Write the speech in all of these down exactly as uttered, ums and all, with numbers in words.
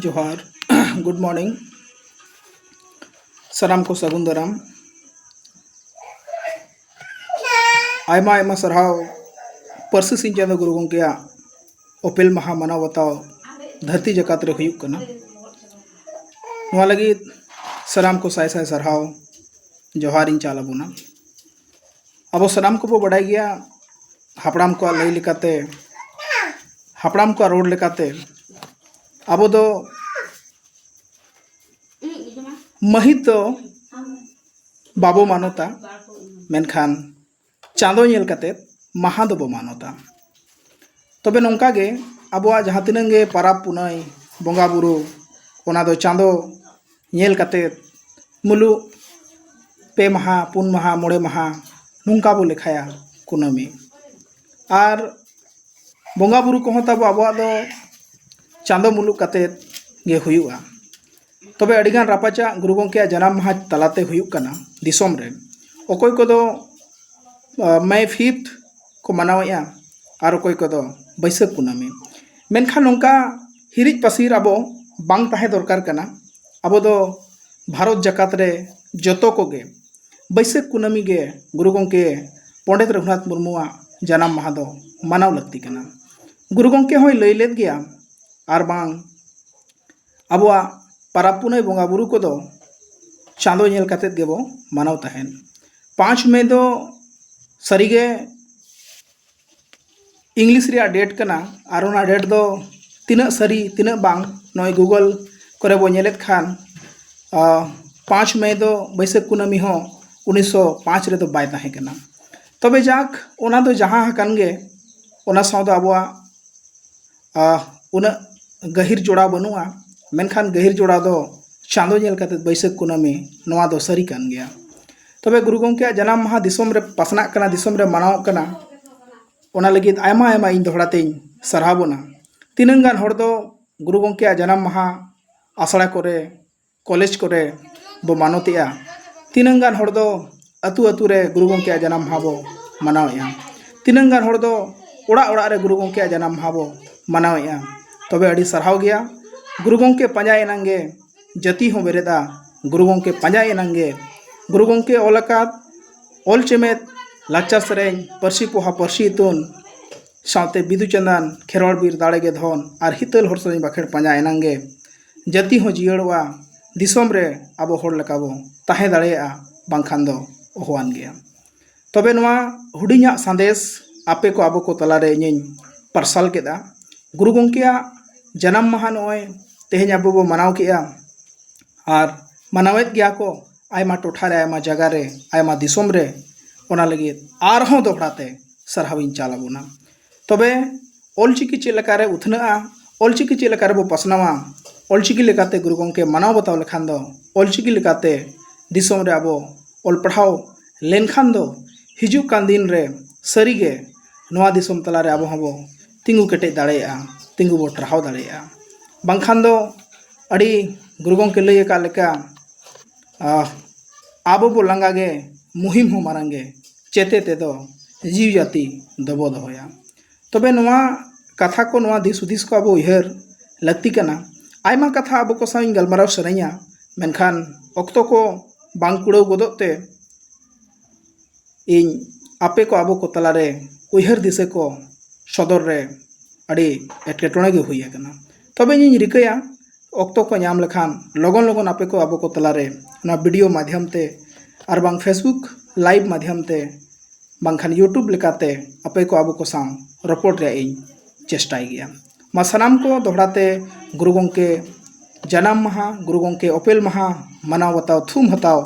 ᱡᱚᱦᱟᱨ᱾ Good morning᱾ ᱥᱟᱱᱟᱢ ᱠᱚ ᱥᱟᱹᱜᱩᱱ ᱫᱟᱨᱟᱢ᱾ ᱟᱭᱢᱟ ᱟᱭᱢᱟ ᱥᱟᱨᱦᱟᱣ ᱯᱟᱹᱨᱥᱤ ᱥᱤᱧ ᱪᱟᱸᱫᱚ ᱜᱩᱨᱩ ᱜᱚᱢᱠᱮᱭᱟᱜ ᱚᱯᱮᱞ ᱢᱟᱦᱟ ᱢᱟᱱᱟᱣ ᱵᱟᱛᱟᱣ ᱫᱷᱟᱹᱨᱛᱤ ᱡᱟᱠᱟᱛ ᱨᱮ ᱦᱩᱭᱩᱜ ᱠᱟᱱᱟ᱾ ᱱᱚᱣᱟ ᱞᱟᱹᱜᱤᱫ ᱥᱟᱱᱟᱢ ᱠᱚ ᱥᱟᱭ ᱥᱟᱭ ᱥᱟᱨᱦᱟᱣ ᱡᱚᱦᱟᱨ ᱤᱧ ᱪᱟᱞ ᱟᱵᱚᱱᱟ᱾ ᱟᱵᱚ ᱥᱟᱱᱟᱢ ᱠᱚᱵᱚ ᱵᱟᱰᱟᱭ ᱜᱮᱭᱟ, ᱦᱟᱯᱲᱟᱢ ᱠᱚᱣᱟᱜ ᱞᱟᱹᱭ ᱞᱮᱠᱟᱛᱮ, ᱦᱟᱯᱲᱟᱢ ᱠᱚᱣᱟᱜ ᱨᱚᱲ ᱞᱮᱠᱟᱛᱮ ᱟᱵᱚ ᱫᱚ ᱢᱟᱹᱦᱤᱛ ᱫᱚ ᱵᱟᱵᱚ ᱢᱟᱱᱚᱛᱟ, ᱢᱮᱱᱠᱷᱟᱱ ᱪᱟᱸᱫᱚ ᱧᱮᱞ ᱠᱟᱛᱮ ᱢᱟᱦᱟ ᱫᱚᱵᱚ ᱢᱟᱱᱚᱛᱟ᱾ ᱛᱚᱵᱮ ᱱᱚᱝᱠᱟ ᱜᱮ ᱟᱵᱚᱣᱟᱜ ᱡᱟᱦᱟᱸ ᱛᱤᱱᱟᱹᱜ ᱜᱮ ᱯᱟᱨᱟᱵᱽ ᱯᱩᱱᱟᱹᱭ, ᱵᱚᱸᱜᱟ ᱵᱩᱨᱩ, ᱚᱱᱟ ᱫᱚ ᱪᱟᱸᱫᱚ ᱧᱮᱞ ᱠᱟᱛᱮ ᱢᱩᱞᱩᱜ ᱯᱮ ᱢᱟᱦᱟ, ᱯᱩᱱ ᱢᱟᱦᱟ, ᱢᱚᱬᱮ ᱢᱟᱦᱟ ᱱᱚᱝᱠᱟ ᱵᱚ ᱞᱮᱠᱷᱟᱭᱟ ᱠᱩᱱᱟᱹᱢᱤ᱾ ᱟᱨ ᱵᱚᱸᱜᱟ ᱵᱩᱨᱩ ᱠᱚᱦᱚᱸ ᱛᱟᱵᱚ ᱟᱵᱚᱣᱟᱜ ᱫᱚ ᱪᱟᱸᱫᱚ ᱢᱩᱞᱩᱜ ᱠᱟᱛᱮ ᱜᱮ ᱦᱩᱭᱩᱜᱼᱟ᱾ ᱛᱚᱵᱮ ᱟᱹᱰᱤᱜᱟᱱ ᱨᱟᱯᱟᱪᱟᱜ ᱜᱩᱨᱩ ᱜᱚᱢᱠᱮᱭᱟᱜ ᱡᱟᱱᱟᱢ ᱢᱟᱦᱟ ᱛᱟᱞᱟᱛᱮ ᱦᱩᱭᱩᱜ ᱠᱟᱱᱟ ᱫᱤᱥᱚᱢ ᱨᱮ᱾ ᱚᱠᱚᱭ ᱠᱚᱫᱚ ᱢᱮ ᱯᱷᱤᱯᱛᱷ ᱠᱚ ᱢᱟᱱᱟᱣᱮᱫᱼᱟ, ᱟᱨ ᱚᱠᱚᱭ ᱠᱚᱫᱚ ᱵᱟᱹᱭᱥᱟᱹᱠᱷ ᱠᱩᱱᱟᱹᱢᱤ᱾ ᱢᱮᱱᱠᱷᱟᱱ ᱱᱚᱝᱠᱟ ᱦᱤᱨᱤᱡ ᱯᱟᱹᱥᱤᱨ ᱟᱵᱚ ᱵᱟᱝ ᱛᱟᱦᱮᱸ ᱫᱚᱨᱠᱟᱨ ᱠᱟᱱᱟ᱾ ᱟᱵᱚ ᱫᱚ ᱵᱷᱟᱨᱚᱛ ᱡᱟᱠᱟᱛ ᱨᱮ ᱡᱚᱛᱚ ᱠᱚᱜᱮ ᱵᱟᱹᱭᱥᱟᱹᱠᱷ ᱠᱩᱱᱟᱹᱢᱤ ᱜᱮ ᱜᱩᱨᱩ ᱜᱚᱢᱠᱮ ᱯᱚᱱᱰᱤᱛ ᱨᱚᱜᱷᱩᱱᱟᱛᱷ ᱢᱩᱨᱢᱩᱣᱟᱜ ᱡᱟᱱᱟᱢ ᱢᱟᱦᱟ ᱫᱚ ᱢᱟᱱᱟᱣ ᱞᱟᱹᱠᱛᱤ ᱠᱟᱱᱟ᱾ ᱜᱩᱨᱩ ᱜᱚᱢᱠᱮ ᱦᱚᱸᱭ ᱞᱟᱹᱭ ᱞᱮᱫ ᱜᱮᱭᱟ, ᱟᱨ ᱵᱟᱝ ᱟᱵᱚᱣᱟᱜ ᱯᱟᱨᱟᱵᱽ ᱯᱩᱱᱟᱹᱭ ᱵᱚᱸᱜᱟ ᱵᱩᱨᱩ ᱠᱚᱫᱚ ᱪᱟᱸᱫᱚ ᱧᱮᱞ ᱠᱟᱛᱮᱫ ᱜᱮᱵᱚ ᱢᱟᱱᱟᱣ ᱛᱟᱦᱮᱸᱫ᱾ ᱯᱟᱸᱪ ᱢᱮ ᱫᱚ ᱥᱟᱹᱨᱤᱜᱮ ᱤᱝᱞᱤᱥ ᱨᱮᱭᱟᱜ ᱰᱮᱴ ᱠᱟᱱᱟ, ᱟᱨ ᱚᱱᱟ ᱰᱮᱴ ᱫᱚ ᱛᱤᱱᱟᱹᱜ ᱥᱟᱹᱨᱤ ᱛᱤᱱᱟᱹᱜ ᱵᱟᱝ, ᱱᱚᱜᱼᱚᱭ ᱜᱩᱜᱚᱞ ᱠᱚᱨᱮ ᱵᱚ ᱧᱮᱞᱮᱫ ᱠᱷᱟᱱ ᱯᱟᱸᱪ ᱢᱮ ᱫᱚ ᱵᱟᱹᱭᱥᱟᱹᱠᱷ ᱠᱩᱱᱟᱹᱢᱤ ᱦᱚᱸ ᱩᱱᱤᱥᱥᱚ ᱯᱟᱸᱪ ᱨᱮᱫᱚ ᱵᱟᱭ ᱛᱟᱦᱮᱸ ᱠᱟᱱᱟ᱾ ᱛᱚᱵᱮ ᱡᱟᱠ, ᱚᱱᱟ ᱫᱚ ᱡᱟᱦᱟᱸ ᱟᱠᱟᱱ ᱜᱮ, ᱚᱱᱟ ᱥᱟᱶ ᱫᱚ ᱟᱵᱚᱣᱟᱜ ᱩᱱᱟᱹᱜ ᱜᱟᱹᱦᱤᱨ ᱡᱚᱲᱟᱣ ᱵᱟᱹᱱᱩᱜᱼᱟ, ᱢᱮᱱᱠᱷᱟᱱ ᱜᱟᱹᱦᱤᱨ ᱡᱚᱲᱟᱣ ᱫᱚ ᱪᱟᱸᱫᱚ ᱧᱮᱞ ᱠᱟᱛᱮ ᱵᱟᱹᱭᱥᱟᱹᱠᱷ ᱠᱩᱱᱟᱹᱢᱤ, ᱱᱚᱣᱟ ᱫᱚ ᱥᱟᱹᱨᱤ ᱠᱟᱱ ᱜᱮᱭᱟ᱾ ᱛᱚᱵᱮ ᱜᱩᱨᱩ ᱜᱚᱢᱠᱮᱭᱟᱜ ᱡᱟᱱᱟᱢ ᱢᱟᱦᱟ ᱫᱤᱥᱚᱢ ᱨᱮ ᱯᱟᱥᱱᱟᱜ ᱠᱟᱱᱟ, ᱫᱤᱥᱚᱢ ᱨᱮ ᱢᱟᱱᱟᱣᱚᱜ ᱠᱟᱱᱟ, ᱚᱱᱟ ᱞᱟᱹᱜᱤᱫ ᱟᱭᱢᱟ ᱟᱭᱢᱟ ᱤᱧ ᱫᱚᱦᱲᱟ ᱛᱮᱧ ᱥᱟᱨᱦᱟᱣ ᱵᱚᱱᱟ᱾ ᱛᱤᱱᱟᱹᱝ ᱜᱟᱱ ᱦᱚᱲ ᱫᱚ ᱜᱩᱨᱩ ᱜᱚᱢᱠᱮᱭᱟᱜ ᱡᱟᱱᱟᱢ ᱢᱟᱦᱟ ᱟᱥᱲᱟ ᱠᱚᱨᱮ, ᱠᱚᱞᱮᱡᱽ ᱠᱚᱨᱮ ᱵᱚ ᱢᱟᱱᱚᱛᱮᱜᱼᱟ, ᱛᱤᱱᱟᱹᱝ ᱜᱟᱱ ᱦᱚᱲ ᱫᱚ ᱟᱹᱛᱩ ᱟᱹᱛᱩ ᱨᱮ ᱜᱩᱨᱩ ᱜᱚᱢᱠᱮᱭᱟᱜ ᱡᱟᱱᱟᱢ ᱢᱟᱦᱟ ᱵᱚ ᱢᱟᱱᱟᱣᱮᱜᱼᱟ, ᱛᱤᱱᱟᱹᱝ ᱜᱟᱱ ᱦᱚᱲ ᱫᱚ ᱚᱲᱟᱜ ᱚᱲᱟᱜ ᱨᱮ ᱜᱩᱨᱩ ᱜᱚᱢᱠᱮᱭᱟᱜ ᱡᱟᱱᱟᱢ ᱢᱟᱦᱟ ᱵᱚ ᱢᱟᱱᱟᱣᱮᱜᱼᱟ᱾ ᱛᱚᱵᱮ ᱟᱹᱰᱤ ᱥᱟᱨᱦᱟᱣ ᱜᱮᱭᱟ᱾ ᱜᱩᱨᱩ ᱜᱚᱢᱠᱮ ᱯᱟᱸᱡᱟᱭ ᱮᱱᱟᱝ ᱜᱮ ᱡᱟᱹᱛᱤ ᱦᱚᱸ ᱵᱮᱨᱮᱫᱟ᱾ ᱜᱩᱨᱩ ᱜᱚᱢᱠᱮ ᱯᱟᱸᱡᱟᱭ ᱮᱱᱟᱝ ᱜᱮ ᱜᱩᱨᱩ ᱜᱚᱢᱠᱮ ᱚᱞ ᱟᱠᱟᱫ ᱚᱞ ᱪᱮᱢᱮᱫ, ᱞᱟᱠᱪᱟᱨ ᱥᱮᱨᱮᱧ, ᱯᱟᱹᱨᱥᱤ ᱯᱚᱦᱟ, ᱯᱟᱹᱨᱥᱤ ᱤᱛᱩᱱ ᱥᱟᱶᱛᱮ ᱵᱤᱫᱩ ᱪᱟᱸᱫᱟᱱ, ᱠᱷᱮᱨᱣᱟᱲ ᱵᱤᱨ ᱫᱟᱲᱮ ᱜᱮ ᱫᱷᱚᱱ ᱟᱨ ᱦᱤᱛᱟᱹᱞ ᱦᱚᱲ ᱥᱮᱨᱮᱧ ᱵᱟᱠᱷᱮᱲ ᱯᱟᱸᱡᱟ ᱮᱱᱟᱝ ᱜᱮ ᱡᱟᱹᱛᱤ ᱦᱚᱸ ᱡᱤᱭᱟᱹᱲᱚᱜᱼᱟ, ᱫᱤᱥᱚᱢ ᱨᱮ ᱟᱵᱚ ᱦᱚᱲ ᱞᱮᱠᱟ ᱵᱚ ᱛᱟᱦᱮᱸ ᱫᱟᱲᱮᱭᱟᱜᱼᱟ, ᱵᱟᱝᱠᱷᱟᱱ ᱫᱚ ᱚᱦᱚᱣᱟᱱ ᱜᱮᱭᱟ᱾ ᱛᱚᱵᱮ ᱱᱚᱣᱟ ᱦᱩᱰᱤᱧᱟᱜ ᱥᱟᱸᱫᱮᱥ ᱟᱯᱮ ᱠᱚ ᱟᱵᱚ ᱠᱚ ᱛᱟᱞᱟᱨᱮ ᱤᱧᱤᱧ ᱯᱟᱨᱥᱟᱞ ᱠᱮᱫᱟ᱾ ᱜᱩᱨᱩ ᱜᱚᱢᱠᱮᱭᱟᱜ ᱡᱟᱱᱟᱢ ᱢᱟᱦᱟ ᱱᱚᱜᱼᱚᱭ ᱛᱮᱦᱮᱧ ᱟᱵᱚ ᱵᱚ ᱢᱟᱱᱟᱣ ᱠᱮᱜᱼᱟ ᱟᱨ ᱢᱟᱱᱟᱣᱮᱫ ᱜᱮᱭᱟ ᱠᱚ ᱟᱭᱢᱟ ᱴᱚᱴᱷᱟ ᱨᱮ, ᱟᱭᱢᱟ ᱡᱟᱭᱜᱟ ᱨᱮ, ᱟᱭᱢᱟ ᱫᱤᱥᱚᱢ ᱨᱮ᱾ ᱚᱱᱟ ᱞᱟᱹᱜᱤᱫ ᱟᱨᱦᱚᱸ ᱫᱚᱦᱲᱟ ᱛᱮ ᱥᱟᱨᱦᱟᱣᱤᱧ ᱪᱟᱞ ᱟᱵᱚᱱᱟ᱾ ᱛᱚᱵᱮ ᱚᱞᱪᱤᱠᱤ ᱪᱮᱫ ᱞᱮᱠᱟᱨᱮ ᱩᱛᱱᱟᱹᱜᱼᱟ, ᱚᱞᱪᱤᱠᱤ ᱪᱮᱫ ᱞᱮᱠᱟᱨᱮ ᱵᱚ ᱯᱟᱥᱱᱟᱣᱟ, ᱚᱞᱪᱤᱠᱤ ᱞᱮᱠᱟᱛᱮ ᱜᱩᱨᱩ ᱜᱚᱢᱠᱮ ᱢᱟᱱᱟᱣ ᱵᱟᱛᱟᱣ ᱞᱮᱠᱷᱟᱱ ᱫᱚ ᱚᱞᱪᱤᱠᱤ ᱞᱮᱠᱟᱛᱮ ᱫᱤᱥᱚᱢ ᱨᱮ ᱟᱵᱚ ᱚᱞ ᱯᱟᱲᱦᱟᱣ ᱞᱮᱱᱠᱷᱟᱱ ᱫᱚ ᱦᱤᱡᱩᱜ ᱠᱟᱱ ᱫᱤᱱ ᱨᱮ ᱥᱟᱹᱨᱤᱜᱮ ᱱᱚᱣᱟ ᱫᱤᱥᱚᱢ ᱛᱟᱞᱟᱨᱮ ᱟᱵᱚ ᱦᱚᱸᱵᱚ ᱛᱤᱸᱜᱩ ᱠᱮᱴᱮᱡ ᱫᱟᱲᱮᱭᱟᱜᱼᱟ, ᱛᱤᱸᱜᱩ ᱵᱚ ᱴᱟᱨᱦᱟᱣ ᱫᱟᱲᱮᱭᱟᱜᱼᱟ᱾ ᱵᱟᱝᱠᱷᱟᱱ ᱫᱚ ᱟᱹᱰᱤ ᱜᱩᱨᱩ ᱜᱚᱢᱠᱮ ᱞᱟᱹᱭ ᱟᱠᱟᱫ ᱞᱮᱠᱟ, ᱟᱦ, ᱟᱵᱚ ᱵᱚ ᱞᱟᱸᱜᱟ ᱜᱮ, ᱢᱩᱦᱤᱢ ᱦᱚᱸ ᱢᱟᱨᱟᱝ ᱜᱮ, ᱪᱮᱛᱮ ᱛᱮᱫᱚ ᱡᱤᱣᱤ ᱡᱟᱹᱛᱤ ᱫᱚᱵᱚ ᱫᱚᱦᱚᱭᱟ᱾ ᱛᱚᱵᱮ ᱱᱚᱣᱟ ᱠᱟᱛᱷᱟ ᱠᱚ, ᱱᱚᱣᱟ ᱫᱤᱥ ᱦᱩᱫᱤᱥ ᱠᱚ ᱟᱵᱚ ᱩᱭᱦᱟᱹᱨ ᱞᱟᱹᱠᱛᱤ ᱠᱟᱱᱟ᱾ ᱟᱭᱢᱟ ᱠᱟᱛᱷᱟ ᱟᱵᱚ ᱠᱚ ᱥᱟᱶ ᱤᱧ ᱜᱟᱞᱢᱟᱨᱟᱣ ᱥᱟᱱᱟᱧᱟ, ᱢᱮᱱᱠᱷᱟᱱ ᱚᱠᱛᱚ ᱠᱚ ᱵᱟᱝ ᱠᱩᱲᱟᱹᱣ ᱜᱚᱫᱚᱜ ᱛᱮ ᱤᱧ ᱟᱯᱮ ᱠᱚ ᱟᱵᱚ ᱠᱚ ᱛᱟᱞᱟᱨᱮ ᱩᱭᱦᱟᱹᱨ ᱫᱤᱥᱟᱹ ᱠᱚ ᱥᱚᱫᱚᱨ ᱨᱮ ᱟᱹᱰᱤ ᱮᱴᱠᱮᱴᱚᱬᱮ ᱜᱮ ᱦᱩᱭ ᱟᱠᱟᱱᱟ᱾ ᱛᱚᱵᱮ ᱤᱧᱤᱧ ᱨᱤᱠᱟᱹᱭᱟ, ᱚᱠᱛᱚ ᱠᱚ ᱧᱟᱢ ᱞᱮᱠᱷᱟᱱ ᱞᱚᱜᱚᱱ ᱞᱚᱜᱚᱱ ᱟᱯᱮ ᱠᱚ ᱟᱵᱚ ᱠᱚ ᱛᱟᱞᱟᱨᱮ ᱚᱱᱟ ᱵᱷᱤᱰᱤᱭᱳ ᱢᱟᱫᱽᱫᱷᱚᱢ ᱛᱮ ᱟᱨ ᱵᱟᱝ Facebook live ᱢᱟᱫᱽᱫᱷᱚᱢ ᱛᱮ ᱵᱟᱝᱠᱷᱟᱱ YouTube ᱞᱮᱠᱟᱛᱮ ᱟᱯᱮ ᱠᱚ ᱟᱵᱚ ᱠᱚ ᱥᱟᱶ ᱨᱚᱯᱚᱲ ᱨᱮᱭᱟᱜ ᱤᱧ ᱪᱮᱥᱴᱟᱭ ᱜᱮᱭᱟ᱾ ᱢᱟ ᱥᱟᱱᱟᱢ ᱠᱚ ᱫᱚᱦᱲᱟ ᱛᱮ ᱜᱩᱨᱩ ᱜᱚᱢᱠᱮ ᱡᱟᱱᱟᱢ ᱢᱟᱦᱟ, ᱜᱩᱨᱩ ᱜᱚᱢᱠᱮ ᱚᱯᱮᱞ ᱢᱟᱦᱟ ᱢᱟᱱᱟᱣ ᱵᱟᱛᱟᱣ, ᱛᱷᱩᱢ ᱦᱟᱛᱟᱣ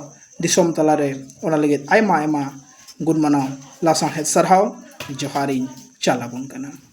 ᱫᱤᱥᱚᱢ ᱛᱟᱞᱟᱨᱮ, ᱚᱱᱟ ᱞᱟᱹᱜᱤᱫ ᱟᱭᱢᱟ ᱟᱭᱢᱟ ᱜᱩᱱ ᱢᱟᱱᱟᱣ ᱞᱟᱥᱟᱲᱦᱮᱫ ᱥᱟᱨᱦᱟᱣ ᱡᱚᱦᱟᱨᱤᱧ ᱪᱟᱞ ᱟᱵᱚᱱ ᱠᱟᱱᱟ᱾